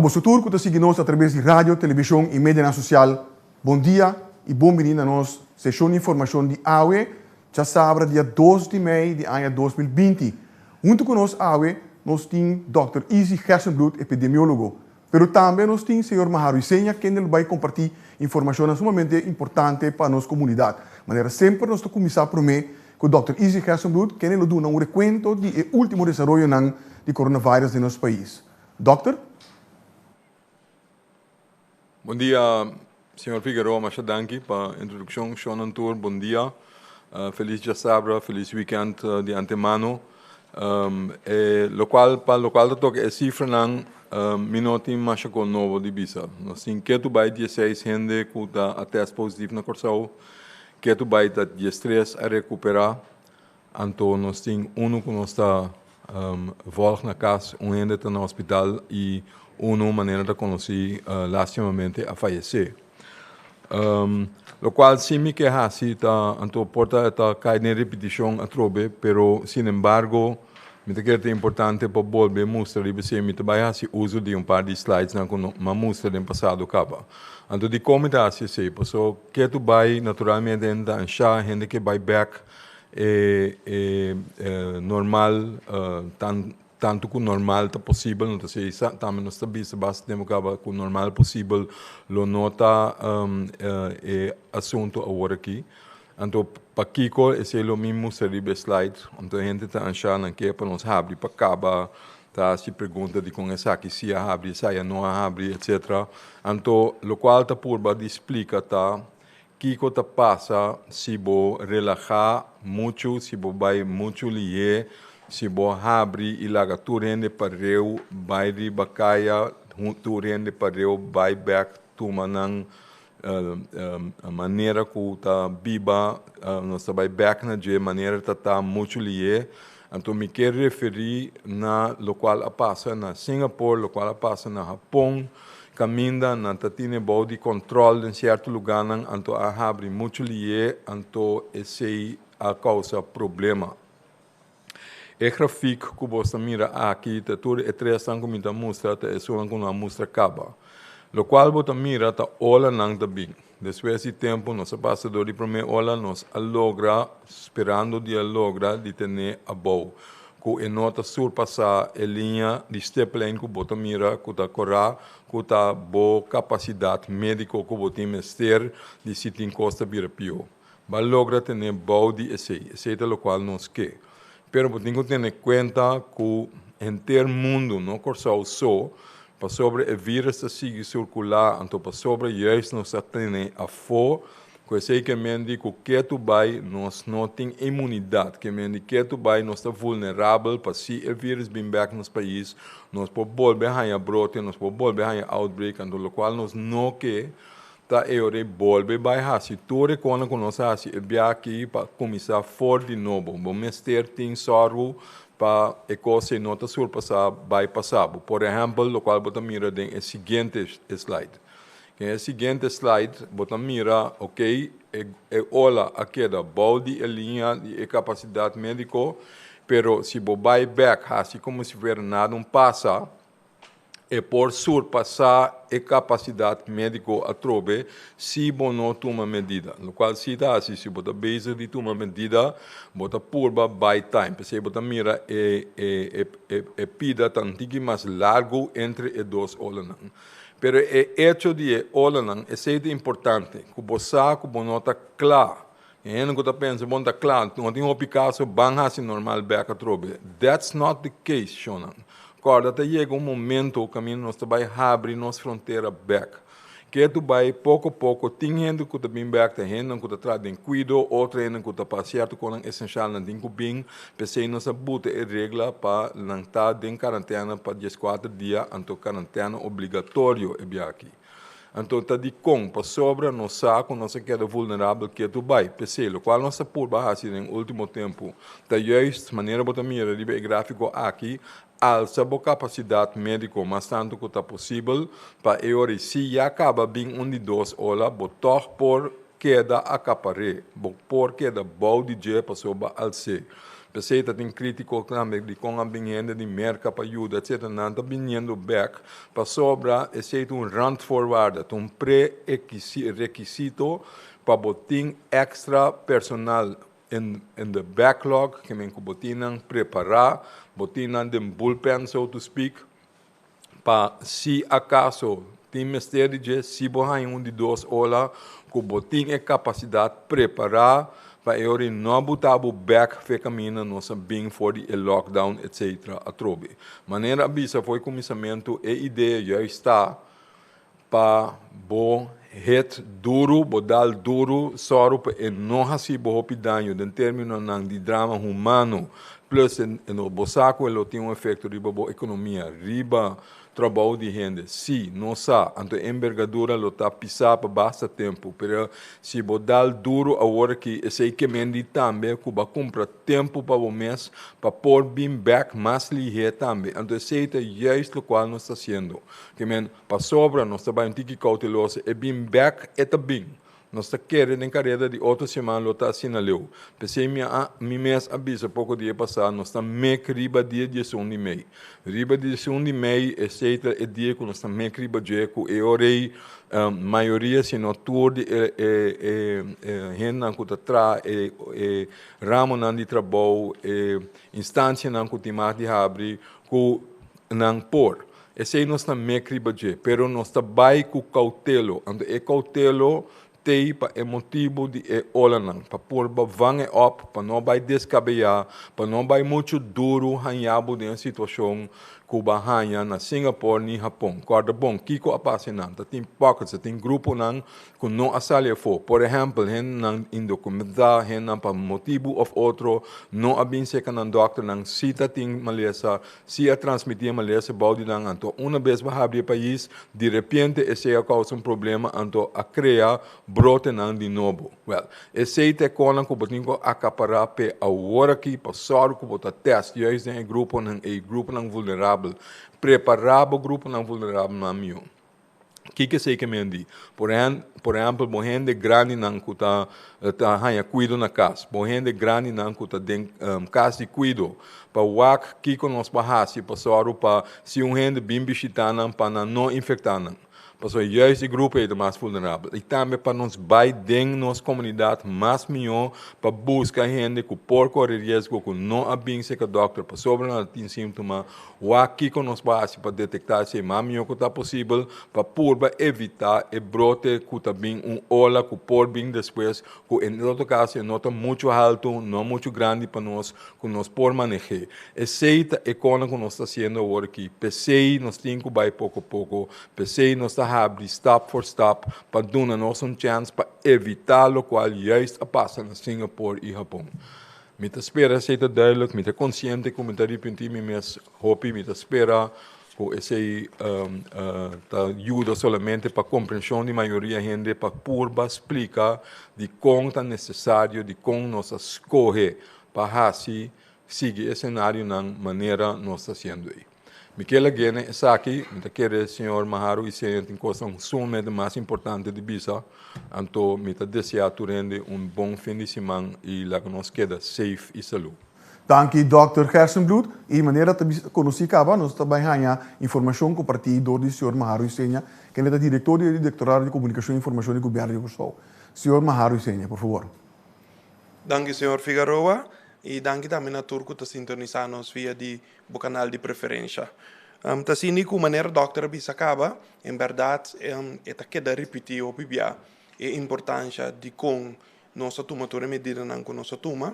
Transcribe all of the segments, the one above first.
boso tur ku ta sigui nos atraves di radio, televishon i medianan sosial, bon dia i bon bini na nos seshon di informashon di awe, djasabra dia 2 di mei di aña 2020. Huntu ku nos awe nos tin Dòkter Izzy Gerstenbluth, epidemiólogo. Pero tambe nos tin señor Maharu Isenia kende lo bai kompartí informashonnan sumamente importante pa nos komunidat. Manera semper nos ta kuminsá promé ku Dòkter Izzy Gerstenbluth kende lo duna un rekuento di e último desaroyonan di coronavirus den nos pais. Dòkter? Bon dia, señor Figueroa, masha danki pa introdukshon. Shon tur, bon dia. Felis djasabra, felis weekend di antemano. E lokual pa lokual ta toka e sifranan mi no tin masha kos nobo di bisa. Nos tin ketu bai 16 hende ku ta a tèst positif na Kòrsou, ketu bai ta 13 a rekuperá, anto nos tin unu ku nos ta vòlg na kas, un hende ta na hospital i unu manera ta konosí lastimamente a fayesé. Lokual si mi ke hasi ta anto por ta ta kai den ripitishon atrobe, pero sinembargo mi ta kere ta importante pa bolbe mustra riba esei. Mi ta bai hasi uso di un par di slidesnan ku mi a mustra den pasado kaba. Anto dikon mi ta hasi esei? Paso ke tu bai naturalmente hende ta anshá, hende ke bai bèk e e normal tan Tantu ku normal ta posibel, no ta si sa, tambe nos ta bisa basta tempu kaba ku normal posibel lo no ta e asuntu awor aki. Anto pakiko esei lo mi mustra riba e slide, anto hende ta anshá nan ke pa nos habri pa kaba ta hasi pregunta dikon esaki si a habri, esaya no a habri, etcetera. Anto lokual ta purba di splika ta kiko ta pasa si bo relahá muchu, si bo bai muchu lihé, si bo habri i laga tur hende pareu bai riba kaya, tur hende pareu bai bèk tuma nan manera ku ta biba, nos ta bai bèk na dje manera ta ta muchu lihé. Anto mi ke referí na lokual a pasa na Singapore, lokual a pasa na Hapon, Kaminda nan ta tine bou di kòntròl den sierto lugánan, anto a habri muchu lié, anto esei a kousa problema. E grafik ku bos ta mira aki ta tur e tresnan ku mi ta mustra ta esunnan ku no a mustra kaba. Lokual bo ta mira ta olanan ta bin. Despues di tempu nos a pasa dor di promé ola, nos a logra, sperando di a logra di ten'é abou, ku e no ta surpasá e liña di stiplijn ku bo ta mira ku ta korá ku ta bo kapasidat médiko ku bo tin mester di si tin kos ta bira pió. Bo a logra ten'é bou di esei. Esei ta lokual nos ke. Pero bo tin ku tene kuenta ku henter mundu, no Kòrsou so, pasobra e vírus ta sigui sirkulá, anto pasobra juist nos ta tene afó, ku esei ke men di ku ketu bai nos no tin imunidat, ke men di ketu bai nos ta vulnerabel pa si e vírus bin bèk nos pais, nos por bolbe haña brote, nos por bolbe haña outbreak, anto lokual nos no ke Ta e ora ei bolbe bai hasi tur e kosnan ku nos a hasi e bia aki pa kuminsá for di nobo. Bo mester tin sòrgu pa e kos ei no ta surpasá bai pasá bo. Por ehèmpel, lokual bo ta mira den e siguiente slide. Den e siguiente slide bo ta mira, okey, e ola a keda bou di e liña di e kapasidat médiko, pero si bo bai bèk hasi komo si fuera nada un pasa, E por surpasá e kapasidat médiko atrobe si bo no tuma medida. Lokual si ta hasi, si bo ta bezig di tuma medida, bo ta purba buy time. P'esei bo ta mira e e e pida ta un tiki mas largu entre e dos olanan. Pero e echo di e olanan, esei ta importante, ku bo sa ku bo no ta kla. E hende ku ta pensa bon ta kla, no tin hopi kaso, ban hasi normal bek atrobe. That's not the case, shonnan. Kòrda ta yega un momento kaminda nos ta bai habri nos frontera bek. Ke tu bai poko poko, tin hende ku ta bin bek, ta hendenan ku ta traha den kuido, otro hendenan ku ta pa sierto kosnan esenshal nan tin ku bin. P'esei nos a buta e regla pa nan ta den karantena pa 14 dia, anto karantena obligatorio e biaha aki. Anto ta dikon? Pasobra nos sa ku nos a keda vulnerabel ketu bai. P'esei, lokual nos ta purba hasi den último tempu ta juist, manera bo ta mira riba e gráfiko aki, alsa bo kapasidat médiko mas tantu ku ta posibel pa e ora i si ya kaba bin un di dos ola, bo tòg por keda akapar'é, bo por keda bou di dje pasobra bo a als'é. P'esei ta tin krítiko tambe di kon a bin hende di Merka pa yuda etcetera. Nan ta biniendo bèk pasobra esei ta un randvoorwaarde, ta un pre-rekisito pa bo tin èkstra personal in in the backlog, ke men ku bo tin nan prepará, bo tin nan den bullpen so to speak, pa si akaso tin mester di dje, si bo haña un di dos ola ku bo tin e kapasidat prepará pa e ora no buta bo bèk fe kaminda nos a bin for di e lockdown etcetera atrobe. Manera a bisa for e kuminsamentu e idea juist ta pa bo hit duru, bo dal duru, sòru pa e no hasi bo hopi daño den términonan di drama humano, plus e no bo sa ku e lo tin un efekto riba bo ekonomia, riba trabou di hende. Sí, nos sa, anto e embergadura lo ta pisá pa basta tempu, pero si bo dal duru awor aki, esei ke men di tambe ku bo a kumpra tempu pa bo mes pa por bin bèk mas lihé tambe. Anto esei ta juist lokual nos ta hasiendo. Ke men, pasobra nos ta bai un tiki kouteloso, e bin bèk, e ta bin. Nos ta kere den kareda di otro siman lo ta asina leu. P'esei mi a mi mes a bisa poko dia pasá, nos ta mek riba dia diesun di mei. Riba diesun di mei, esei ta e dia ku nos ta mek riba dje, ku e ora ei mayoria si no tur di e e e hendenan ku ta traha e e ramonan di trabou, e instansianan ku tin mas di habri, ku nan por. Esei nos ta mek riba dje, pero nos ta bai ku koutelo. Anto e koutelo t'ei pa e motibu di e olanan, pa purba van e òp, pa no bai deskabeyá, pa no bai muchu duru haña bo den e situashon ku bo a haña na Singapore ni Hapon. Kòrda bon kiko a pasa einan. Ta tin pockets, ta tin gruponan ku no a sali afó. Por ehèmpel, hendenan indokumentá, hendenan pa motibu òf otro no a bin seka nan dòkternan si ta tin malesa, Si a transmití e malesa bou di nan, anto una bes bo habri e pais, di repente esei a kousa un problema, anto a krea brotenan di nobo. Wèl, esei ta e konan ku bo tin ku akapará p'e aworakí pa sòru ku bo ta tèst juist den e gruponan ei, gruponan vulnerabel. Prepará bo gruponan vulnerabel mas mihó. Kiko esei ke men di? Por por ehèmpel, bo hende grandinan ku ta ta haña kuido na kas, bo hende grandinan ku ta den kas di kuido, pa wak kiko nos por hasi pa sòru pa si un hende bin bishitá nan pa nan no infektá nan. Pasobra juist e grupo ei ta mas vulnerabel. I tambe pa nos bai den nos komunidat mas mihó pa buska hende ku por kore riesgo ku no a bin serka dòkter pasobra nan tin síntoma. Wak kiko nos por hasi pa detektá esei mas mihó ku ta posibel pa purba evitá e brote ku ta bin un ola ku por bin despues ku en otro kaso e no ta muchu haltu, no muchu grandi pa nos ku nos por maneh'é. Esei ta e kona ku nos ta hasiendo awor aki. P'esei nos tin ku bai poko poko, p'esei nos ta habri stap for stap pa duna nos un chèns pa evitá lokual juist a pasa na Singapore i Hapon. Mi ta spera esei ta duidelijk, mi ta konsiente ku mi ta ripintí mi mes hopi, mi ta spera ku esei ta yuda solamente pa komprenshon di mayoria hende pa purba splika dikon ta nesesario, dikon nos a skohe pa hasi sigui e senarionan manera nos ta hasiendo ei. Mi ke lag'é na esaki, mi ta kere señor Maharu Isenia tin kosnan sumamente mas importante di bisa, anto mi ta deseá tur hende un bon fin di siman i laga nos keda safe i salú. Danki Dòkter Gerstenbluth. I manera ta konosí kaba, nos ta bai haña informashon kompartí dor di señor Maharu Isenia, kende ta direktor di e Direktorado di Komunikashon i Informashon di Gobièrnu di Kòrsou. Señor Maharu Isenia, por fabor. Danki señor Figaroa i danki tambe na tur ku ta sintonisá nos via di bo kanal di preferensha. Ta asina ku manera dòkter a bisa kaba, en bèrdat e ta keda ripití hopi bia e importansha dikon nos a tuma tur e medidanan ku nos a tuma.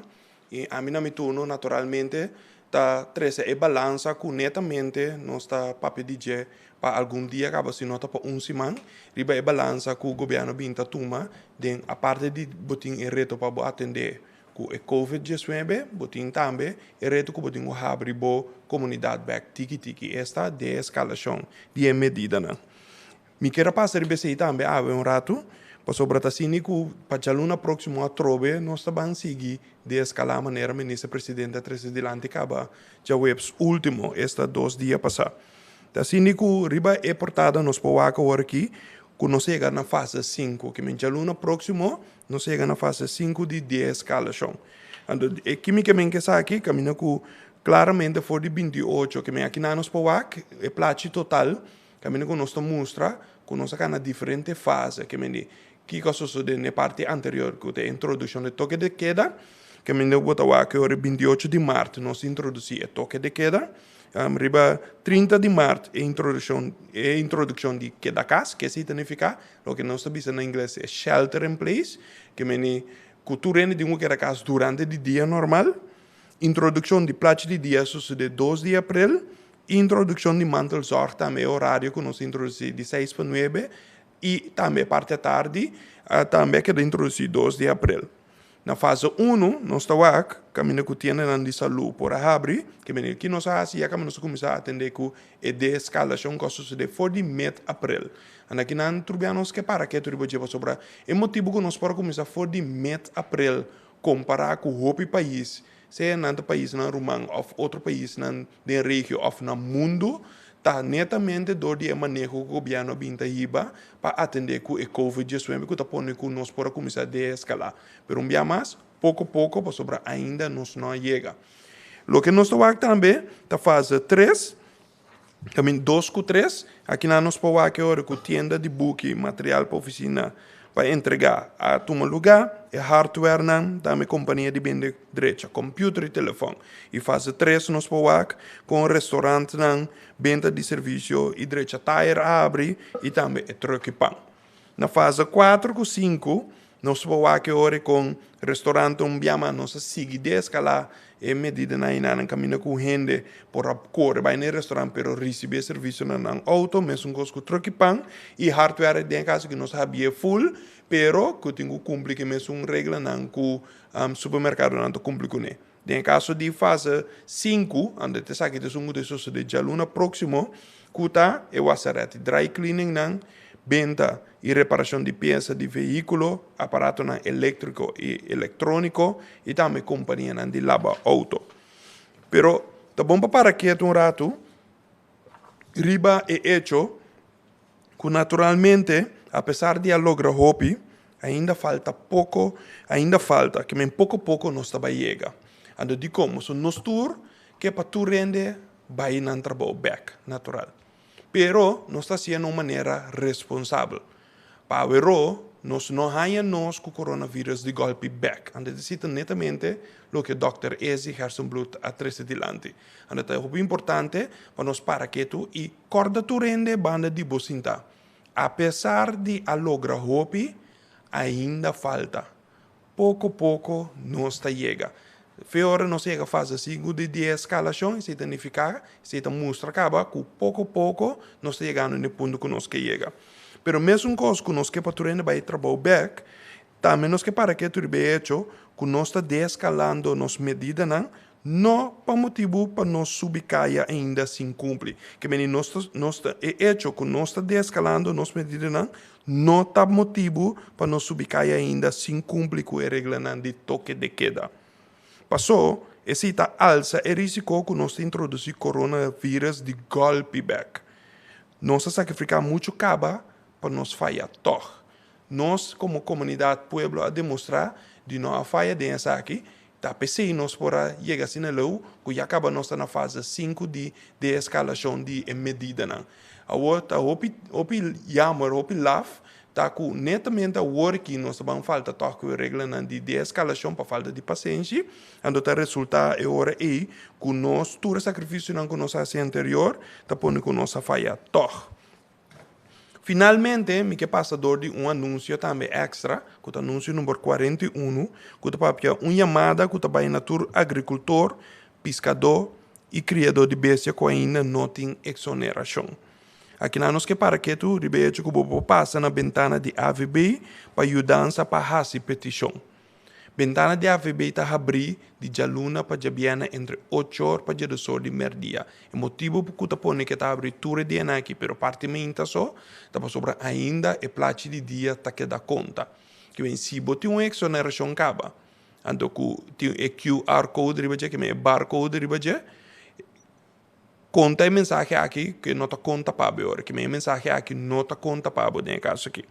I ami na mi turno naturalmente ta trese e balansa ku netamente nos ta papia di dje pa algun dia kaba si no ta pa un siman riba e balansa ku gobièrnu a bin ta tuma den aparte di bo tin e reto pa bo atendé Ku e Covid diesnuebe bo tin tambe e reto ku bo tin ku habri bo komunidat bèk tiki tiki, esta deeskalashon di e medidanan. Mi kier a pasa riba esei tambe awe un ratu, pasobra ta asina ku pa djaluna próksimo atrobe nos ta ban sigui deeskalá manera Minister Presidente a trese dilanti kaba djaweps último, esta dos dia pasá. Ta asina ku riba e portada nos por wak awor aki. ku nos a yega na fase sinku. Ke men djaluna próksimo nos a yega na fase sinku di deeskalashon. Anto e kimi ke men ke sa aki kaminda ku klaramente for di 28 ke men aki nan nos por wak e plachi total kaminda ku nos ta mustra ku nos a kana diferente fase. Ke men di kiko a sosodé na e parti anterior ku ta e introdukshon di toke de keda. Ke men bo ta wak e ora 28 di mart nos introdusí e toke de keda. Riba 30 di mart e introdukshon e introdukshon di keda kas, ke esei ta nifiká? Loke nos ta bisa na ingles e shelter in place, ke meni ku tur hende tin ku keda kas durante di dia normal. Introdukshon di plachi di dia a sosodé 2 di aprel. Introdukshon di mantelzorg tambe e orario ku nos introdusí di seis pa nuebe i tambe e parti atardi tambe a keda introdusí 2 di aprel. Na fase unu nos ta wak kaminda ku tiendanan di salú por a habri, ke manera ki nos a hasi ya kaba nos a kuminsá atendé ku e deeskalashon ku a sosodé for di met aprel. Anda kinan tur bia nos ke para ketu riba dje pasobra e motibu ku nos por a kuminsá for di met aprel kompará ku hopi pais, sea nan ta paisnan ruman òf otro paisnan den regio òf na mundu, ta netamente dor di e maneho ku gobièrnu a bin ta hiba pa atendé ku e covid 19 ku ta pone ku nos por a kuminsá deeskalá. Pero un bia mas, poko poko pasobra ainda nos no a yega. Loke nos ta wak tambe ta fase tres, kamin dos ku tres, akinan nos por wak e ora ku tienda di buki, material pa ofisina pa entregá a tuma lugá, e hardwarenan, tambe kompania di bende drecha computer y telefon. Y fase tres nos por wak con restaurantnan, benta di servicio y drecha tayer a habri y tambe e truck y pan. Na fase cuatro cu cinco nos por wak e ora con restaurant un bia mas nos a sigui deescala e medidanan ayina caminda cu hende por a core bay na e restaurant pero ricibi e servicio na nan auto, mesun cos cu truck y pan y hardware den e caso cu nos a habie full pero cu tin cu cumpli cu e mesun reglanan cu supermerkadonan ta kumpli kuné. Den e kaso di fase sinku, anda ta esaki ta esun ku ta sosodé djaluna próksimo, ku ta e wasarèt, dry cleaningnan, benta i reparashon di piesa di vehíkulo, aparatonan eléktriko i elektróniko i tambe kompanianan di laba outo. Pero ta bon pa para ketu un ratu riba e echo ku naturalmente apesar di a logra hopi, ainda falta poko, ainda falta, ke men poko poko nos ta bai yega. Anto dikon? Pasobra nos tur ke pa tur hende bai nan trabou bèk, natural. Pero nos ta hasié na un manera responsabel. Pa aweró nos no haña nos ku coronavirus di gòlpi bèk. Anto esei ta netamente loke dòkter Ezi Gerstenbluth a trese dilanti. Anto ta hopi importante pa nos para ketu i kòrda tur hende banda di bo sintá. Apesar di a logra hopi, ainda falta. Poko poko nos ta yega. Fe ora nos yega fase sinku di deeskalashon, esei ta nifiká, esei ta mustra kaba ku poko poko nos ta yegando na e punto ku nos ke yega. Pero mesun kos ku nos ke pa tur hende bai trabou bèk, tambe nos ke para ketu riba e echo ku nos ta deeskalando nos medidanan No pa motibu pa nos subi kaya ainda sin kumpli. Ke meni nos ta, nos ta, e echo ku nos ta deeskalando nos medidanan no ta motibu pa nos subi kaya ainda sin kumpli ku e reglanan di toke de keda. Pasó, esei ta alsa e risiko ku nos ta introdusí coronavirus di gòlpi bèk. Nos a sakrifiká muchu kaba pa nos faya tòg. Nos komo komunidat, pueblo a demostrá di no a faya den esaki. Ta p'esei nos por a yega asina leu ku ya kaba nos ta na fase sinku di deeskalashon di e medidanan. Awor ta hopi hopi yammer, hopi laf ta ku netamente awor aki nos ta ban falta tòg ku e reglanan di deeskalashon pa falta di pasenshi. Anto ta resultá e ora ei ku nos tur e sakrifisionan ku nos a hasi anterior ta pone ku nos a faya tòg. Finalmente, mi ke pasa dor di un anunsio tambe èkstra, ku ta anunsio number 41, ku ta papia un yamada ku ta bai na tur agrikultor, piskadó i kriadó di bestia ku ainda no tin eksonerashon. Akinan nos ke para ketu riba e echo ku bo por pasa na bentana di AVB pa yudansa pa hasi petishon. Bentana di AVB ta habrí di djaluna pa djabièrnè entre ocho or pa djedos or di mèrdia. E motibu ku ta pone ku e ta habrí tur e dianan aki pero parti mainta so, ta pasobra ainda e plachi di dia ta keda konta. Kiben si bo tin un eksonerashon kaba, anto ku tin e QR code riba dje, kiben e barcode riba dje. Konta e mensahe aki ku no ta konta pa bo e ora. Ke men e mensahe aki no ta konta pa bo den e kaso aki.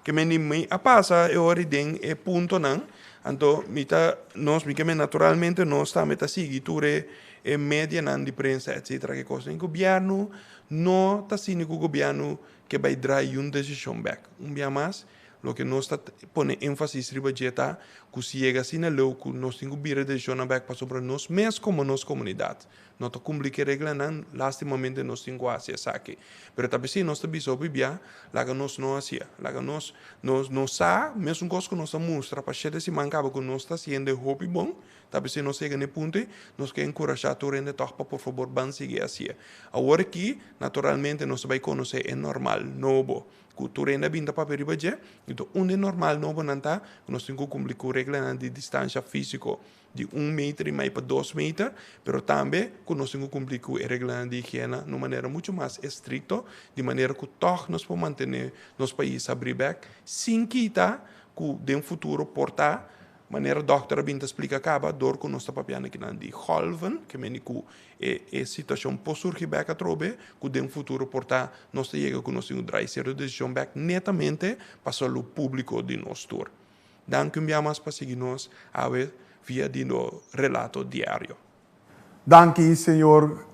Ke men di mi a pasa e ora den e puntonan, anto mi ta nos mi ke men naturalmente nos tambe ta sigui tur e e medianan di prensa etcetera ke kos. Gobièrnu no ta asina ku gobièrnu ke bai drai un desishon bèk. Un bia mas Loke nos ta pone énfasis riba dje ta ku si yega asina leu ku nos tin ku bira desishonnan bèk pasobra nos mes komo nos komunidat no ta kumpli ku e reglanan, lástimamente nos tin ku hasi esaki. Pero ta p'esei nos ta bisa hopi bia, laga nos no hasié. Laga nos, nos, nos sa mesun kos ku nos a mustra pa shete siman kaba ku nos ta hasiendo e hopi bon, ta p'esei nos yega na e punto ei, nos ke enkurashá tur hende tòg pa por fabor ban sigui hasié. Awor aki, naturalmente nos ta bai konosé e normal nobo. Ku tur hende a bin ta papia riba dje, enton unda e normal nobonan ta ku nos tin ku kumpli ku reglanan di distansha físiko di un meter i mei pa dos meter, pero tambe ku nos tin ku kumpli ku e reglanan di higiena na un manera muchu mas estrikto, di manera ku tòg nos por mantené nos pais habrí bèk sin kita ku den futuro por ta Manera dòkter a bin ta splika kaba, dor ku nos ta papiando kinan di golven, ke meni ku e e situashon por surgi bèk atrobe, ku den futuro por ta nos ta yega ku nos tin ku drai sierto desishon bèk netamente pa salú públiko di nos tur. Danki un bia mas pa sigui nos awe via di no relato diario. Danki señor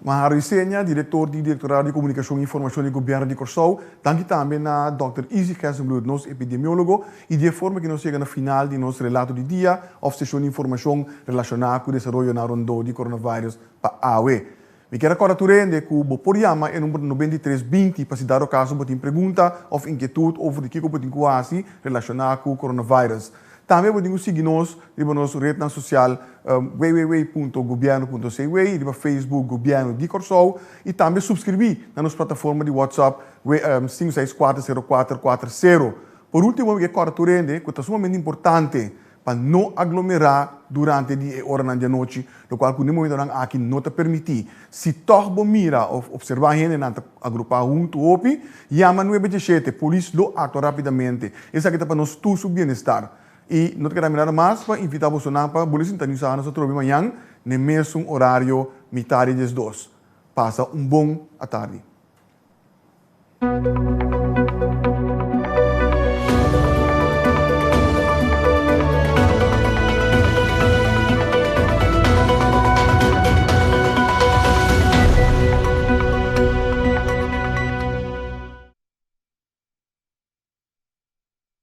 Maharo Isenia, director di Directorado di Comunicacion y Informacion di Gobierno di Corsou. Danki tambe na dòkter Izzy Gerstenbluth, nos epidemiologo. Y di e forma ki nos yega na final di nos relato di dia of sesion di informacion relaciona cu desaroyonan rondó di coronavirus pa awe. Mi kier a corda tur hende cu bo por yama e number 93 20 pa si dado caso bo tin pregunta of inkietud over di kico bo tin cu haci relaciona cu coronavirus. Tambe bo tin ku sigui nos riba nos retnan sosial www.gobierno.cw, riba Facebook Gobièrnu di Kòrsou i tambe supskribí na nos plataforma di WhatsApp 5640440. Por último mi ke kòrda tur hende ku ta sumamente importante pa no aglomerá durante di e oranan di anochi, lokual ku den momentonan aki no ta permití. Si tòg bo mira òf opservá hendenan ta agrupá huntu hopi, yama nuebe dieshete, polis lo aktua rápidamente. Esaki ta pa nos tur su bienestar. I no ta keda mi nada mas pa invitá bosonan pa bole sintonisá nos atrobe mañan n'e mesun orario mitá di diesdos. Pasa un bon atardi.